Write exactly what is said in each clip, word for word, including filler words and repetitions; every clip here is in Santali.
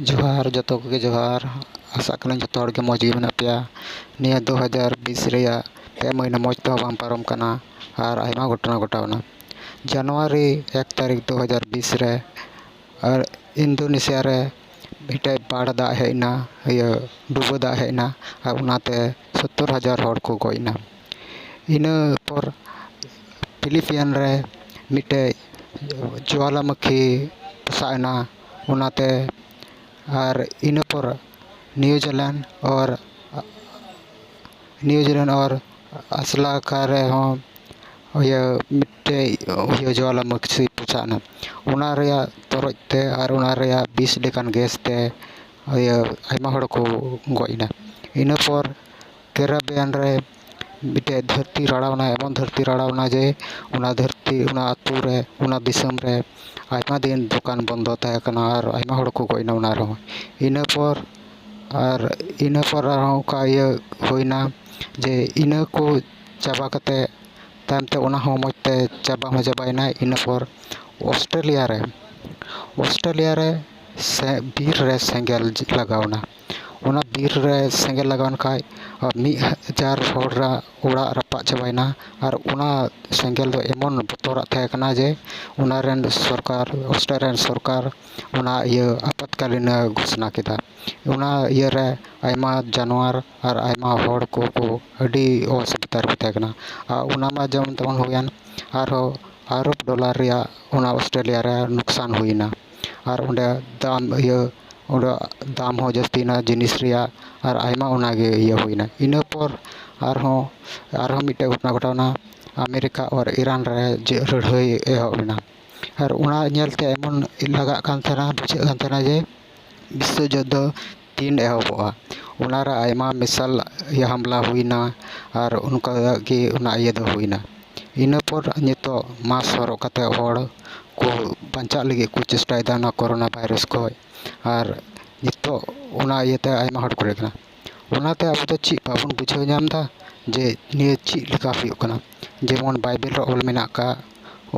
ᱡᱚᱦᱟᱨ, ᱡᱚᱛᱚ ᱠᱚᱜᱮ ᱡᱚᱦᱟᱨ᱾ ᱟᱥᱟᱜ ᱠᱟᱹᱱᱟᱹᱧ ᱡᱚᱛᱚ ᱦᱚᱲ ᱜᱮ ᱢᱚᱡᱽ ᱜᱮ ᱢᱮᱱᱟᱜ ᱯᱮᱭᱟ᱾ ᱱᱤᱭᱟᱹ ᱫᱩ ᱦᱟᱡᱟᱨ ᱵᱤᱥ ᱨᱮᱭᱟᱜ ᱯᱮ ᱢᱟᱹᱦᱱᱟᱹ ᱢᱚᱡᱽ ᱛᱮᱦᱚᱸ ᱵᱟᱝ ᱯᱟᱨᱚᱢ ᱠᱟᱱᱟ ᱟᱨ ᱟᱭᱢᱟ ᱜᱷᱚᱴᱚᱱᱟ ᱜᱷᱚᱴᱟᱣ ᱮᱱᱟ᱾ ᱡᱟᱱᱩᱣᱟᱨᱤ ᱮᱠ ᱛᱟᱹᱨᱤᱠᱷ ᱫᱩ ᱦᱟᱡᱟᱨ ᱵᱤᱥ ᱨᱮ ᱟᱨ ᱤᱱᱫᱳᱱᱮᱥᱤᱭᱟ ᱨᱮ ᱢᱤᱫᱴᱮᱡ ᱵᱟᱲ ᱫᱟᱜ ᱦᱮᱡ ᱮᱱᱟ, ᱤᱭᱟᱹ ᱰᱩᱵᱟᱹ ᱫᱟᱜ ᱦᱮᱡ ᱮᱱᱟ ᱟᱨ ᱚᱱᱟᱛᱮ ᱥᱳᱛᱛᱳᱨ ᱦᱟᱡᱟᱨ ᱦᱚᱲ ᱠᱚ ᱜᱚᱡ ᱮᱱᱟ᱾ ᱤᱱᱟᱹ ᱯᱚᱨ ᱯᱷᱤᱞᱤᱯᱤᱭᱟᱱ ᱨᱮ ᱢᱤᱫᱴᱮᱡ ᱡᱚᱣᱟᱞᱟᱢᱩᱠᱷᱤ ᱯᱚᱥᱟᱜ ᱮᱱᱟ, ᱚᱱᱟᱛᱮ ᱟᱨ ᱤᱱᱟᱹ ᱯᱚᱨ ᱱᱤᱭᱩᱡᱤᱞᱮᱱᱰ ᱟᱨ ᱱᱤᱭᱩᱡᱤᱞᱮᱱᱰ ᱟᱨ ᱟᱥᱞᱟᱠᱟ ᱨᱮᱦᱚᱸ ᱤᱭᱟᱹ ᱢᱤᱫᱴᱮᱡ ᱤᱭᱟᱹ ᱡᱚᱣᱟᱞᱟᱢᱩᱠᱷᱤ ᱯᱚᱥᱟᱜ ᱮᱱᱟ᱾ ᱚᱱᱟ ᱨᱮᱭᱟᱜ ᱛᱚᱨᱚᱡ ᱛᱮ ᱟᱨ ᱚᱱᱟ ᱨᱮᱭᱟᱜ ᱵᱤᱥ ᱞᱮᱠᱟᱱ ᱜᱮᱥ ᱛᱮ ᱤᱭᱟᱹ ᱟᱭᱢᱟ ᱦᱚᱲ ᱠᱚ ᱜᱚᱡ ᱮᱱᱟ᱾ ᱤᱱᱟᱹ ᱯᱚᱨ ᱠᱮᱨᱟᱵᱤᱭᱟᱱ ᱨᱮ ᱢᱤᱫᱴᱮᱡ ᱫᱷᱟᱹᱨᱛᱤ ᱨᱟᱲᱟᱣᱱᱟ, ᱮᱢᱚᱱ ᱫᱷᱟᱹᱨᱛᱤ ᱨᱟᱲᱟᱣᱱᱟ ᱡᱮ ᱚᱱᱟ ᱫᱷᱟᱹᱨᱛᱤ, ᱚᱱᱟ ᱟᱹᱛᱩ ᱨᱮ, ᱚᱱᱟ ᱫᱤᱥᱚᱢ ᱨᱮ ᱟᱭᱢᱟ ᱫᱤᱱ ᱫᱚᱠᱟᱱ ᱵᱚᱱᱫᱚ ᱛᱟᱦᱮᱸ ᱠᱟᱱᱟ ᱟᱨ ᱟᱭᱢᱟ ᱦᱚᱲ ᱠᱚ ᱜᱚᱡ ᱮᱱᱟ ᱚᱱᱟ ᱨᱮᱦᱚᱸ᱾ ᱤᱱᱟᱹ ᱯᱚᱨ ᱟᱨ ᱤᱱᱟᱹ ᱯᱚᱨ ᱟᱨᱦᱚᱸ ᱚᱱᱠᱟ ᱤᱭᱟᱹ ᱦᱩᱭᱱᱟ ᱡᱮ ᱤᱱᱟᱹ ᱠᱚ ᱪᱟᱵᱟ ᱠᱟᱛᱮ ᱛᱟᱭᱚᱢ ᱛᱮ ᱚᱱᱟ ᱦᱚᱸ ᱢᱚᱡᱽ ᱛᱮ ᱪᱟᱵᱟ ᱦᱚᱸ ᱪᱟᱵᱟᱭᱮᱱᱟ᱾ ᱤᱱᱟᱹ ᱯᱚᱨ ᱚᱥᱴᱨᱮᱞᱤᱭᱟ ᱨᱮ, ᱚᱥᱴᱨᱮᱞᱤᱭᱟ ᱨᱮ ᱥᱮ ᱵᱤᱨ ᱨᱮ ᱥᱮᱸᱜᱮᱞ ᱞᱟᱜᱟᱣᱱᱟ᱾ ᱚᱱᱟ ᱵᱤᱨ ᱨᱮ ᱥᱮᱸᱜᱮᱞ ᱞᱟᱜᱟᱣᱮᱱ ᱠᱷᱟᱡ ᱢᱤᱫ ᱦᱟᱡᱟᱨ ᱦᱚᱲᱟᱜ ᱚᱲᱟᱜ ᱨᱟᱯᱟᱜ ᱪᱟᱵᱟᱭᱮᱱᱟ᱾ ᱟᱨ ᱚᱱᱟ ᱥᱮᱸᱜᱮᱞ ᱫᱚ ᱮᱢᱚᱱ ᱵᱚᱛᱚᱨᱟᱜ ᱛᱟᱦᱮᱸ ᱠᱟᱱᱟ ᱡᱮ ᱚᱱᱟ ᱨᱮᱱ ᱥᱚᱨᱠᱟᱨ, ᱚᱥᱴᱨᱮᱞᱤᱭᱟ ᱨᱮᱱ ᱥᱚᱨᱠᱟᱨ ᱚᱱᱟ ᱤᱭᱟᱹ ᱟᱯᱟᱛᱠᱟᱞᱤᱱ ᱮ ᱜᱷᱳᱥᱱᱟ ᱠᱮᱫᱟ᱾ ᱚᱱᱟ ᱤᱭᱟᱹ ᱨᱮ ᱟᱭᱢᱟ ᱡᱟᱱᱣᱟᱨ ᱟᱨ ᱟᱭᱢᱟ ᱦᱚᱲ ᱠᱚ ᱠᱚ ᱟᱹᱰᱤ ᱚᱥᱩᱵᱤᱫᱷᱟ ᱨᱮᱠᱚ ᱛᱟᱦᱮᱸ ᱠᱟᱱᱟ᱾ ᱟᱨ ᱚᱱᱟ ᱢᱟ ᱡᱮᱢᱚᱱ ᱛᱮᱢᱚᱱ ᱦᱩᱭᱮᱱ, ᱟᱨᱦᱚᱸ ᱟᱨᱚᱵ ᱰᱚᱞᱟᱨ ᱨᱮᱭᱟᱜ ᱚᱱᱟ ᱚᱥᱴᱨᱮᱞᱤᱭᱟ ᱨᱮ ᱱᱩᱠᱥᱟᱱ ᱦᱩᱭᱮᱱᱟ᱾ ᱟᱨ ᱚᱸᱰᱮ ᱫᱟᱢ ᱤᱭᱟᱹ ᱚᱸᱰᱮ ᱫᱟᱢ ᱦᱚᱸ ᱡᱟᱹᱥᱛᱤᱭᱮᱱᱟ ᱡᱤᱱᱤᱥ ᱨᱮᱭᱟᱜ, ᱟᱨ ᱟᱭᱢᱟ ᱚᱱᱟᱜᱮ ᱤᱭᱟᱹ ᱦᱩᱭᱱᱟ᱾ ᱤᱱᱟᱹ ᱯᱚᱨ ᱟᱨᱦᱚᱸ ᱟᱨᱦᱚᱸ ᱢᱤᱫᱴᱮᱡ ᱜᱷᱚᱴᱚᱱᱟ ᱜᱷᱚᱴᱟᱣᱱᱟ᱾ ᱟᱢᱮᱨᱤᱠᱟ ᱟᱨ ᱤᱨᱟᱱ ᱨᱮ ᱡᱮ ᱞᱟᱹᱲᱦᱟᱹᱭ ᱮᱦᱚᱵ ᱮᱱᱟ᱾ ᱟᱨ ᱚᱱᱟ ᱧᱮᱞᱛᱮ ᱮᱢᱚᱱ ᱞᱟᱜᱟᱜ ᱠᱟᱱ ᱛᱟᱦᱮᱱᱟ, ᱵᱩᱡᱷᱟᱹᱜ ᱠᱟᱱ ᱛᱟᱦᱮᱱᱟ ᱡᱮ ᱵᱤᱥᱥᱚ ᱡᱩᱫᱽᱫᱷᱚ ᱛᱤᱱ ᱮᱦᱚᱵᱚᱜᱼᱟ᱾ ᱚᱱᱟᱨᱮ ᱟᱭᱢᱟ ᱢᱤᱥᱟᱞ ᱤᱭᱟᱹ ᱦᱟᱢᱞᱟ ᱦᱩᱭᱱᱟ ᱟᱨ ᱚᱱᱠᱟ ᱜᱮ ᱚᱱᱟ ᱤᱭᱟᱹ ᱫᱚ ᱦᱩᱭᱱᱟ᱾ ᱤᱱᱟᱹ ᱯᱚᱨ ᱱᱤᱛᱚᱜ ᱢᱟᱥᱠ ᱦᱚᱨᱚᱜ ᱠᱟᱛᱮ ᱦᱚᱲ ᱠᱚ ᱵᱟᱧᱪᱟᱜ ᱞᱟᱹᱜᱤᱫ ᱠᱚ ᱪᱮᱥᱴᱟᱭᱮᱫᱟ ᱱᱚᱣᱟ ᱠᱳᱨᱳᱱᱟ ᱵᱷᱟᱭᱨᱟᱥ ᱠᱷᱚᱡ᱾ ᱟᱨ ᱱᱤᱛᱚᱜ ᱚᱱᱟ ᱤᱭᱟᱹᱛᱮ ᱟᱭᱢᱟ ᱦᱚᱲ ᱠᱚ ᱜᱚᱡ ᱠᱟᱱᱟ᱾ ᱚᱱᱟᱛᱮ ᱟᱵᱚ ᱫᱚ ᱪᱮᱫ ᱵᱟᱵᱚᱱ ᱵᱩᱡᱷᱟᱹᱣ ᱧᱟᱢ ᱮᱫᱟ ᱡᱮ ᱱᱤᱭᱟᱹ ᱪᱮᱫ ᱞᱮᱠᱟ ᱦᱩᱭᱩᱜ ᱠᱟᱱᱟ? ᱡᱮᱢᱚᱱ ᱵᱟᱭᱵᱮᱞ ᱨᱮ ᱚᱞ ᱢᱮᱱᱟᱜ ᱟᱠᱟᱫ,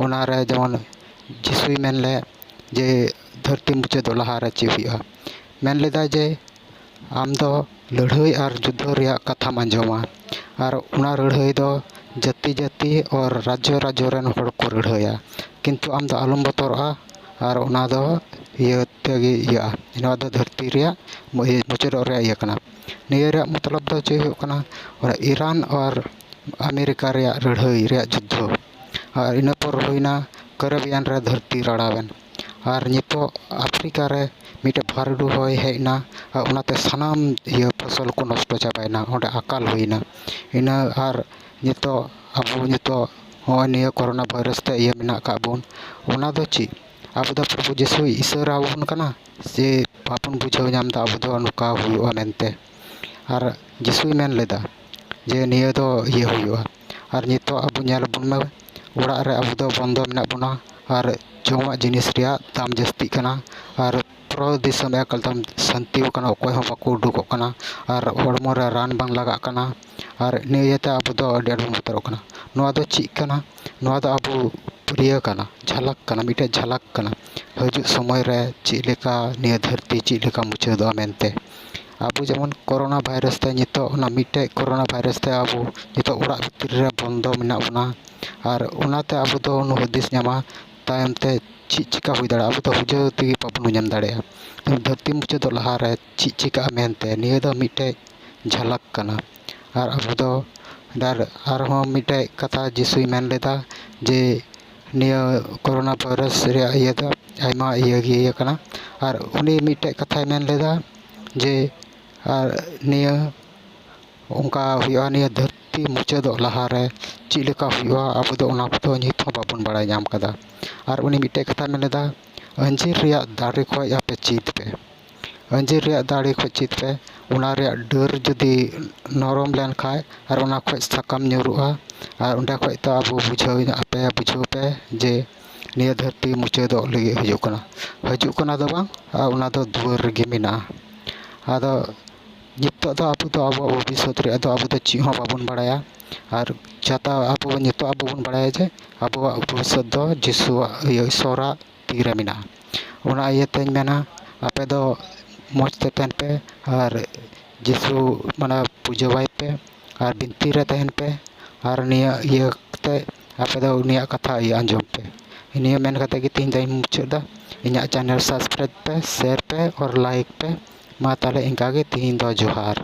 ᱚᱱᱟᱨᱮ ᱡᱮᱢᱚᱱ ᱡᱤᱥᱩᱭ ᱢᱮᱱ ᱞᱮᱫ ᱡᱮ ᱫᱷᱟᱹᱨᱛᱤ ᱢᱩᱪᱟᱹᱫ ᱫᱚ ᱞᱟᱦᱟᱨᱮ ᱪᱮᱫ ᱦᱩᱭᱩᱜᱼᱟ? ᱢᱮᱱ ᱞᱮᱫᱟᱭ ᱡᱮ, ᱟᱢ ᱫᱚ ᱞᱟᱹᱲᱦᱟᱹᱭ ᱟᱨ ᱡᱩᱫᱽᱫᱷᱚ ᱨᱮᱭᱟᱜ ᱠᱟᱛᱷᱟᱢ ᱟᱸᱡᱚᱢᱟ, ᱟᱨ ᱚᱱᱟ ᱞᱟᱹᱲᱦᱟᱹᱭ ᱫᱚ ᱡᱟᱹᱛᱤ ᱡᱟᱹᱛᱤ ᱟᱨ ᱨᱟᱡᱽᱡᱚ ᱨᱟᱡᱽᱡᱚ ᱨᱮᱱ ᱦᱚᱲ ᱠᱚ ᱞᱟᱹᱲᱦᱟᱹᱭᱟ, ᱠᱤᱱᱛᱩ ᱟᱢ ᱫᱚ ᱟᱞᱚᱢ ᱵᱚᱛᱚᱨᱚᱜᱼᱟ, ᱟᱨ ᱚᱱᱟ ᱫᱚ ᱤᱭᱟᱹ ᱛᱮᱜᱮ ᱤᱭᱟᱹᱜᱼᱟ᱾ ᱱᱚᱣᱟ ᱫᱚ ᱫᱷᱟᱹᱨᱛᱤ ᱨᱮᱭᱟᱜ ᱢᱩ-, ᱤᱭᱟᱹ ᱢᱩᱪᱟᱹᱫᱚᱜ ᱨᱮᱭᱟᱜ ᱤᱭᱟᱹ ᱠᱟᱱᱟ᱾ ᱱᱤᱭᱟᱹ ᱨᱮᱭᱟᱜ ᱢᱚᱛᱞᱚᱵ ᱫᱚ ᱪᱮᱫ ᱦᱩᱭᱩᱜ ᱠᱟᱱᱟ? ᱚᱱᱟ ᱤᱨᱟᱱ ᱟᱨ ᱟᱢᱮᱨᱤᱠᱟ ᱨᱮᱭᱟᱜ ᱞᱟᱹᱲᱦᱟᱹᱭ ᱨᱮᱭᱟᱜ ᱡᱩᱫᱽᱫᱷᱚ, ᱟᱨ ᱤᱱᱟᱹ ᱯᱚᱨ ᱦᱩᱭᱱᱟ ᱠᱮᱨᱤᱵᱤᱭᱟᱱ ᱨᱮ ᱫᱷᱟᱹᱨᱛᱤ ᱨᱟᱲᱟᱣᱮᱱ, ᱟᱨ ᱱᱤᱛᱚᱜ ᱟᱯᱷᱨᱤᱠᱟ ᱨᱮ ᱢᱤᱫᱴᱮᱡ ᱵᱷᱟᱨᱰᱩ ᱦᱚᱭ ᱦᱮᱡ ᱮᱱᱟ, ᱟᱨ ᱚᱱᱟᱛᱮ ᱥᱟᱱᱟᱢ ᱤᱭᱟᱹ ᱯᱷᱚᱥᱚᱞ ᱠᱚ ᱱᱚᱥᱴᱚ ᱪᱟᱵᱟᱭᱮᱱᱟ, ᱚᱸᱰᱮ ᱟᱠᱟᱞ ᱦᱩᱭᱱᱟ᱾ ᱤᱱᱟᱹ ᱟᱨ ᱱᱤᱛᱚᱜ ᱟᱵᱚ ᱱᱤᱛᱚᱜ ᱱᱚᱜᱼᱚᱭ ᱱᱤᱭᱟᱹ ᱠᱳᱨᱳᱱᱟ ᱵᱷᱟᱭᱨᱟᱥ ᱛᱮ ᱤᱭᱟᱹ ᱢᱮᱱᱟᱜ ᱟᱠᱟᱫ ᱵᱚᱱ, ᱚᱱᱟ ᱫᱚ ᱪᱮᱫ? ᱟᱵᱚ ᱫᱚ ᱯᱨᱚᱵᱷᱩ ᱡᱤᱥᱩᱭ ᱤᱥᱟᱹᱨᱟ ᱟᱵᱚᱱ ᱠᱟᱱᱟ ᱥᱮ ᱵᱟᱵᱚᱱ ᱵᱩᱡᱷᱟᱹᱣ ᱧᱟᱢ ᱮᱫᱟ ᱟᱵᱚ ᱫᱚ ᱱᱚᱝᱠᱟ ᱦᱩᱭᱩᱜᱼᱟ ᱢᱮᱱᱛᱮ? ᱟᱨ ᱡᱤᱥᱩᱭ ᱢᱮᱱ ᱞᱮᱫᱟ ᱡᱮ ᱱᱤᱭᱟᱹ ᱫᱚ ᱤᱭᱟᱹ ᱦᱩᱭᱩᱜᱼᱟ᱾ ᱟᱨ ᱱᱤᱛᱚᱜ ᱟᱵᱚ ᱧᱮᱞ ᱟᱵᱚᱱ ᱢᱮ, ᱚᱲᱟᱜ ᱨᱮ ᱟᱵᱚ ᱫᱚ ᱵᱚᱱᱫᱚ ᱢᱮᱱᱟᱜ ᱵᱚᱱᱟ, ᱟᱨ ᱡᱚᱢᱟᱜ ᱡᱤᱱᱤᱥ ᱨᱮᱭᱟᱜ ᱫᱟᱢ ᱡᱟᱹᱥᱛᱤᱜ ᱠᱟᱱᱟ, ᱟᱨ ᱯᱩᱨᱟᱹ ᱫᱤᱥᱚᱢ ᱮᱠᱟᱞ ᱛᱮ ᱥᱟᱱᱛᱤ ᱟᱠᱟᱱᱟ, ᱚᱠᱚᱭ ᱦᱚᱸ ᱵᱟᱠᱚ ᱩᱰᱩᱠᱚᱜ ᱠᱟᱱᱟ, ᱟᱨ ᱦᱚᱲᱢᱚ ᱨᱮ ᱨᱟᱱ ᱵᱟᱝ ᱞᱟᱜᱟᱜ ᱠᱟᱱᱟ, ᱟᱨ ᱤᱱᱟᱹ ᱤᱭᱟᱹᱛᱮ ᱟᱵᱚ ᱫᱚ ᱟᱹᱰᱤ ᱟᱸᱴ ᱵᱚᱱ ᱵᱚᱛᱚᱨᱚᱜ ᱠᱟᱱᱟ᱾ ᱱᱚᱣᱟ ᱫᱚ ᱪᱮᱫ ᱠᱟᱱᱟ? ᱱᱚᱣᱟ ᱫᱚ ᱟᱵᱚ ᱤᱭᱟᱹ ᱠᱟᱱᱟ, ᱡᱷᱟᱞᱟᱠ ᱠᱟᱱᱟ, ᱢᱤᱫᱴᱮᱡ ᱡᱷᱟᱞᱟᱠ ᱠᱟᱱᱟ ᱦᱤᱡᱩᱜ ᱥᱚᱢᱚᱭ ᱨᱮ ᱪᱮᱫ ᱞᱮᱠᱟ ᱱᱤᱭᱟᱹ ᱫᱷᱟᱹᱨᱛᱤ ᱪᱮᱫ ᱞᱮᱠᱟ ᱢᱩᱪᱟᱹᱫᱚᱜᱼᱟ ᱢᱮᱱᱛᱮ᱾ ᱟᱵᱚ ᱡᱮᱢᱚᱱ ᱠᱳᱨᱳᱱᱟ ᱵᱷᱟᱭᱨᱟᱥ ᱛᱮ ᱱᱤᱛᱚᱜ ᱚᱱᱟ ᱢᱤᱫᱴᱮᱡ ᱠᱳᱨᱳᱱᱟ ᱵᱷᱟᱭᱨᱟᱥ ᱛᱮ ᱟᱵᱚ ᱱᱤᱛᱚᱜ ᱚᱲᱟᱜ ᱵᱷᱤᱛᱨᱤ ᱨᱮ ᱵᱚᱱᱫᱚ ᱢᱮᱱᱟᱜ ᱵᱚᱱᱟ, ᱟᱨ ᱚᱱᱟᱛᱮ ᱟᱵᱚ ᱫᱚ ᱩᱱᱟᱹᱜ ᱦᱩᱫᱤᱥ ᱧᱟᱢᱟ ᱛᱟᱭᱚᱢ ᱛᱮ ᱪᱮᱫ ᱪᱤᱠᱟ ᱦᱩᱭ ᱫᱟᱲᱮᱭᱟᱜᱼᱟ, ᱟᱵᱚ ᱫᱚ ᱵᱩᱡᱷᱟᱹᱣ ᱛᱮᱜᱮ ᱵᱟᱵᱚᱱ ᱧᱟᱢ ᱫᱟᱲᱮᱭᱟᱜᱼᱟ᱾ ᱫᱷᱟᱹᱨᱛᱤ ᱢᱩᱪᱟᱹᱫᱚᱜ ᱞᱟᱦᱟᱨᱮ ᱪᱮᱫ ᱪᱤᱠᱟᱹᱜᱼᱟ ᱢᱮᱱᱛᱮ, ᱱᱤᱭᱟᱹ ᱫᱚ ᱢᱤᱫᱴᱮᱡ ᱡᱷᱟᱞᱟᱠ ᱠᱟᱱᱟ᱾ ᱟᱨ ᱟᱵᱚ ᱫᱚ, ᱟᱨ ᱟᱨᱦᱚᱸ ᱢᱤᱫᱴᱮᱡ ᱠᱟᱛᱷᱟ ᱡᱤᱥᱩᱭ ᱢᱮᱱ ᱞᱮᱫᱟ ᱡᱮ ᱱᱤᱭᱟᱹ ᱠᱳᱨᱳᱱᱟ ᱵᱷᱟᱭᱨᱟᱥ ᱨᱮᱭᱟᱜ ᱤᱭᱟᱹ ᱫᱚ ᱟᱭᱢᱟ ᱤᱭᱟᱹ ᱜᱮ ᱤᱭᱟᱹ ᱠᱟᱱᱟ᱾ ᱟᱨ ᱩᱱᱤ ᱢᱤᱫᱴᱮᱡ ᱠᱟᱛᱷᱟᱭ ᱢᱮᱱ ᱞᱮᱫᱟ ᱡᱮ, ᱟᱨ ᱱᱤᱭᱟᱹ ᱚᱱᱠᱟ ᱦᱩᱭᱩᱜᱼᱟ, ᱱᱤᱭᱟᱹ ᱫᱷᱟᱹᱨᱛᱤ ᱢᱩᱪᱟᱹᱫᱚᱜ ᱞᱟᱦᱟᱨᱮ ᱪᱮᱫ ᱞᱮᱠᱟ ᱦᱩᱭᱩᱜᱼᱟ, ᱟᱵᱚ ᱫᱚ ᱚᱱᱟ ᱠᱚᱫᱚ ᱱᱤᱛ ᱦᱚᱸ ᱵᱟᱵᱚᱱ ᱵᱟᱲᱟᱭ ᱧᱟᱢ ᱠᱟᱫᱟ᱾ ᱟᱨ ᱩᱱᱤ ᱢᱤᱫᱴᱮᱡ ᱠᱟᱛᱷᱟᱭ ᱢᱮᱱ ᱞᱮᱫᱟ, ᱟᱹᱧᱡᱤᱨ ᱨᱮᱭᱟᱜ ᱫᱟᱨᱮ ᱠᱷᱚᱡ ᱟᱯᱮ ᱪᱮᱫ ᱯᱮ, ᱟᱹᱧᱡᱤᱨ ᱨᱮᱭᱟᱜ ᱫᱟᱨᱮ ᱠᱷᱚᱡ ᱪᱮᱫ ᱯᱮ, ᱚᱱᱟ ᱨᱮᱭᱟᱜ ᱰᱟᱹᱨ ᱡᱩᱫᱤ ᱱᱚᱨᱚᱢ ᱞᱮᱱᱠᱷᱟᱡ ᱟᱨ ᱚᱱᱟ ᱠᱷᱚᱡ ᱥᱟᱠᱟᱢ ᱧᱩᱨᱩᱜᱼᱟ, ᱟᱨ ᱚᱸᱰᱮ ᱠᱷᱚᱡ ᱛᱚ ᱟᱵᱚ ᱵᱩᱡᱷᱟᱹᱣ ᱟᱯᱮ, ᱵᱩᱡᱷᱟᱹᱣ ᱯᱮ ᱡᱮ ᱱᱤᱭᱟᱹ ᱫᱷᱟᱹᱨᱛᱤ ᱢᱩᱪᱟᱹᱫᱚᱜ ᱞᱟᱹᱜᱤᱫ ᱦᱤᱡᱩᱜ ᱠᱟᱱᱟ᱾ ᱦᱤᱡᱩᱜ ᱠᱟᱱᱟ ᱫᱚ ᱵᱟᱝ, ᱟᱨ ᱚᱱᱟ ᱫᱚ ᱫᱩᱣᱟᱹᱨ ᱨᱮᱜᱮ ᱢᱮᱱᱟᱜᱼᱟ᱾ ᱟᱫᱚ ᱱᱤᱛᱚᱜ ᱫᱚ ᱟᱵᱚ ᱫᱚ ᱟᱵᱚᱣᱟᱜ ᱵᱷᱚᱵᱤᱥᱥᱚᱛ ᱨᱮᱭᱟᱜ ᱫᱚ ᱟᱵᱚ ᱫᱚ ᱪᱮᱫ ᱦᱚᱸ ᱵᱟᱵᱚᱱ ᱵᱟᱲᱟᱭᱟ᱾ ᱟᱨ ᱡᱟᱛᱟ ᱟᱵᱚ ᱱᱤᱛᱚᱜ ᱟᱵᱚ ᱵᱚᱱ ᱵᱟᱲᱟᱭᱟ ᱡᱮ ᱟᱵᱚᱣᱟᱜ ᱵᱷᱚᱵᱤᱥᱥᱚᱛ ᱫᱚ ᱡᱤᱥᱩᱣᱟᱜ, ᱤᱭᱟᱹ, ᱤᱥᱚᱨᱟᱜ ᱛᱤ ᱨᱮ ᱢᱮᱱᱟᱜᱼᱟ᱾ ᱚᱱᱟ ᱤᱭᱟᱹᱛᱮᱧ ᱢᱮᱱᱟ, ᱟᱯᱮ ᱫᱚ ᱢᱚᱡᱽ ᱛᱮ ᱛᱟᱦᱮᱱ ᱯᱮ ᱟᱨ ᱡᱤᱥᱩ ᱢᱟᱱᱮ ᱯᱩᱡᱟᱹᱣᱟᱭ ᱯᱮ ᱟᱨ ᱵᱤᱱᱛᱤ ᱨᱮ ᱛᱟᱦᱮᱱ ᱯᱮ ᱟᱨ ᱱᱤᱭᱟᱹ ᱤᱭᱟᱹ ᱠᱟᱛᱮ ᱟᱯᱮ ᱫᱚ ᱩᱱᱤᱭᱟᱜ ᱠᱟᱛᱷᱟ ᱤᱭᱟᱹ ᱟᱸᱡᱚᱢ ᱯᱮ᱾ ᱱᱤᱭᱟᱹ ᱢᱮᱱ ᱠᱟᱛᱮ ᱜᱮ ᱛᱮᱦᱮᱧ ᱫᱚᱧ ᱢᱩᱪᱟᱹᱫ ᱮᱫᱟ᱾ ᱤᱧᱟᱹᱜ ᱪᱮᱱᱮᱞ ᱥᱟᱵᱥᱠᱨᱟᱭᱤᱵᱽ ᱯᱮ, ᱥᱮᱭᱟᱨ ᱯᱮ ᱟᱨ ᱞᱟᱭᱤᱠ ᱯᱮ᱾ ᱢᱟ ᱛᱟᱦᱚᱞᱮ ᱤᱱᱠᱟ ᱜᱮ ᱛᱮᱦᱮᱧ ᱫᱚ ᱡᱚᱦᱟᱨ᱾